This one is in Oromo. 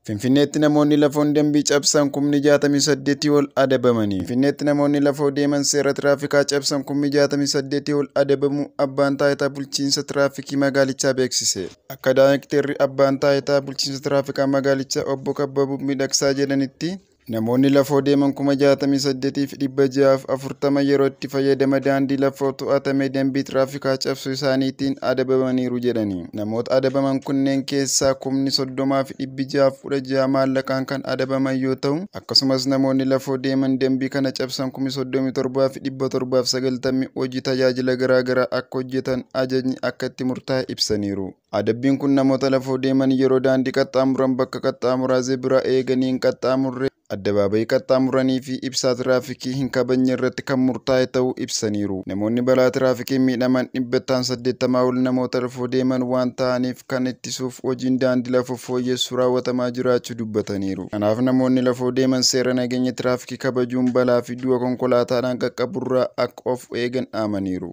Finfinneetti namoonni lafoon dambii cabsan kumni 68 ol adabamanii. Finfinneetti namoonni lafoo deeman seera tiraafikaa cabsan kumni 68 ol adabamuu abbaan taayitaa bulchiinsa tiraafikii magaalichaa beeksise. Akka daayrektarri abbaan taayitaa bulchiinsa tiraafikaa magaalichaa obbo Kabbabuu Miidhagsaa jedhanitti, namoonni lafoo deeman 68,640 yeroo itti fayyadama daandii lafoo to'atame dambii tiraafikaa cabsuu isaaniitiin adabamaniiru jedhani. Namoota adabaman kunneen keessaa kumni 30,616 maallaqaan kan adabaman yoo ta'u, akkasumas namoonni lafoo deeman dambii kana cabsan 37,790 hojii tajaajila garaagaraa akka hojjetan ajajni akka itti murtaa'e ibsaniiru. Adabbiin kun namoota lafoo deeman yeroo daandii qaxxaamuran bakka qaxxaamuraa zebiraa eeganii hin qaxxaamurre, addabaabayii qaxxaamuranii fi ibsaa tiraafikii hin kabajne irratti kan murtaa'e ta'uu ibsaniiru. Namoonni balaa tiraafikiin miidhaman 80% ol namoota lafoo deeman waan ta'aniif, kan ittisuuf hojiin daandii lafoo fooyyessuu raawwatamaa jiraachuu dubbataniiru. Kanaaf namoonni lafoo deeman seera nageenya tiraafikii kabajuun balaa fi du'a konkolaataadhaan qaqqaburraa akka of eegan dhaamaniiru.